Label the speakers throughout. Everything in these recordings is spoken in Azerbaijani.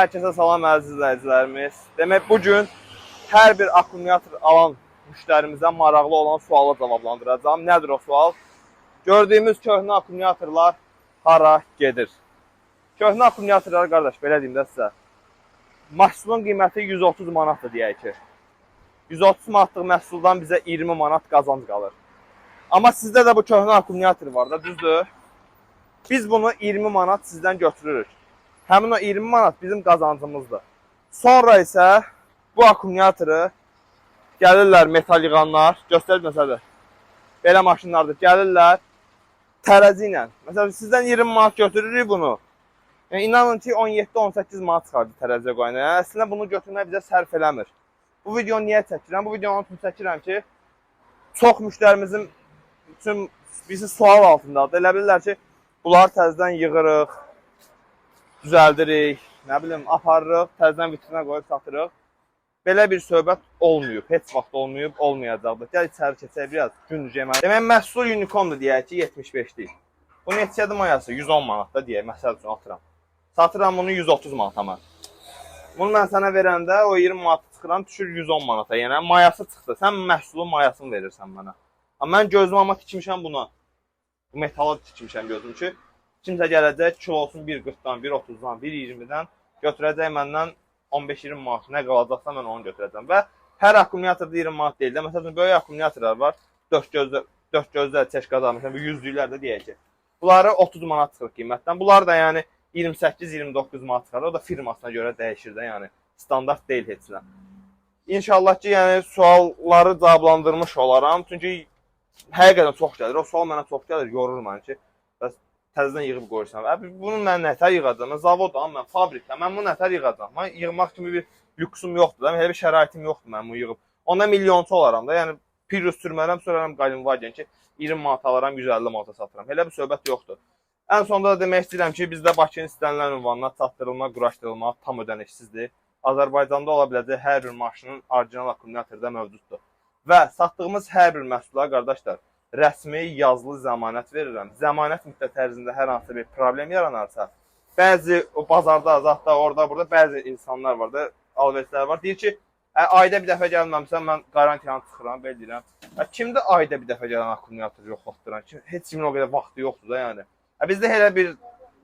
Speaker 1: Hər kəsə salam, əziz izləyicilərimiz. Demək, bu gün hər bir akkumulyator alan müştərimizə maraqlı olan suala cavablandıracağam. Nədir o sual? Gördüyümüz köhnə akkumulyatorlar hara gedir? Köhnə akkumulyatorlar, qardaş, belə deyim də sizə. Məhsulun qiyməti 130 manatdır deyək ki. 130 manatlıq məhsuldan bizə 20 manat qazanc qalır. Amma sizdə də bu köhnə akkumulyator var da, düzdür? Biz bunu 20 manat sizdən götürürük. Həmin o 20 manat bizim qazancımızdır. Sonra isə bu akkumulatoru gəlirlər metal yığanlar, göstərib məsələ. Belə maşınlardır. Gəlirlər tərəzi ilə. Məsələn, sizdən 20 manat götürürük bunu. Yəni inanın ki, 17-18 manat çıxardı tərəziyə qoyanda. Yəni əslində bunu götürmək bizə sərf eləmir. Bu videonu niyə çəkirəm? Bu videonu onun üçün çəkirəm ki, çox müştərimizin üçün birisi sual altındadır. Elə bilirlər ki, bunları təzədən yığırıq, düzəldirik, nə bilim, aparırıq, təzədən vitrinə qoyub satırıq. Belə bir söhbət olmayıb, heç vaxt olmayıb, olmayacaqdır. Gəl içəri keçək biraz, gündüz yemək. Demək, məhsul Unikondur deyək ki, 75-lik. Bu neçədir mayası? 110 manat da deyək, məsəl üçün atıram. Satıram bunu 130 manata mən. Bunu mən sənə verəndə o 20 manatı çıxıram, düşür 110 manata. Yəni mayası çıxdı. Sən məhsulun mayasını verirsən mənə. Amma mən gözümü amma tikmişəm buna. Bu metala tikmişəm gözüm ki, kimsə gələcək, kilosun 1.40-dan, 1.30-dan, 1.20-dən götürəcək məndən 15-20 manat, nə qalacaqsa mən onu götürəcəm. Və hər akkumulyatorda 20 manat deyil də. Məsəl üçün, böyük akkumulyatorlar var. 4 gözlə, 4 gözlə çeşqada, məsələn, bu 100-lüklər də deyək ki. Bunları 30 manat çıxır qiymətdən. Bunlar da yəni 28-29 manat çıxar. O da firmasına görə dəyişir də, yəni standart deyil heç nə. İnşallah ki, yəni sualları cavablandırmış olaram. Çünki həqiqətən çox gəlir. O sual mənə çox gəlir, yorur məni ki, bəs təzədən yığıb qoyursan. Abi, bunu mən nətər yığacam? Mən zavodam, mən fabrikəm. Mən bunu nətər yığacam? Mən yığmaq kimi bir lüksüm yoxdur da. Elə bir şəraitim yoxdur mən bunu yığıb. Onda milyonçu olaram da. Yəni Prius sürmərəm, sürərəm Qalinvagen ki, 20 manat alaram, 150 manata satıram. Elə bir söhbət yoxdur. Ən sonda da demək istəyirəm ki, bizdə Bakının istənilən ünvanına çatdırılma, quraşdırılma tam ödənişsizdir. Azərbaycanda ola biləcək hər bir maşının orijinal akkumulyatorda mövcuddur. Və satdığımız hər bir məhsula, qardaşlar, rəsmi yazılı zəmanət verirəm. Zəmanət müddəti ərzində hər hansı bir problem yaranarsa, bəzi o bazarda, zadda, orada, burada bəzi insanlar var da, alverçilər var. Deyir ki, ayda bir dəfə gəlməmsən, mən qarantiyanı çıxıram, belə deyirəm. Kimdir ayda bir dəfə gələn akkumulyator yoxlatdıran? Kim, heç kimin o qədər vaxtı yoxdur da yəni. Bizdə elə bir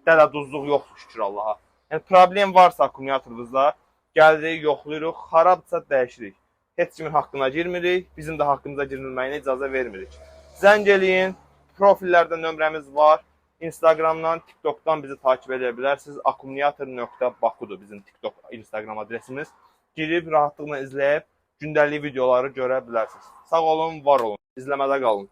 Speaker 1: dələduzluq yoxdur, şükür Allaha. Yəni problem varsa akkumulyatorumuzda, gəlirik, yoxlayırıq, xarabdırsa dəyişirik. Heç kimin haqqına girmirik, bizim də haqqımıza girilməyinə icazə vermirik. Zəng eləyin, profillərdə nömrəmiz var. Instagramdan, TikTokdan bizi takip edə bilərsiniz. Akkumulyator.bakudur bizim TikTok, Instagram adresimiz. Girib rahatlıqla izləyib gündəlik videoları görə bilərsiniz. Sağ olun, var olun. İzləmədə qalın.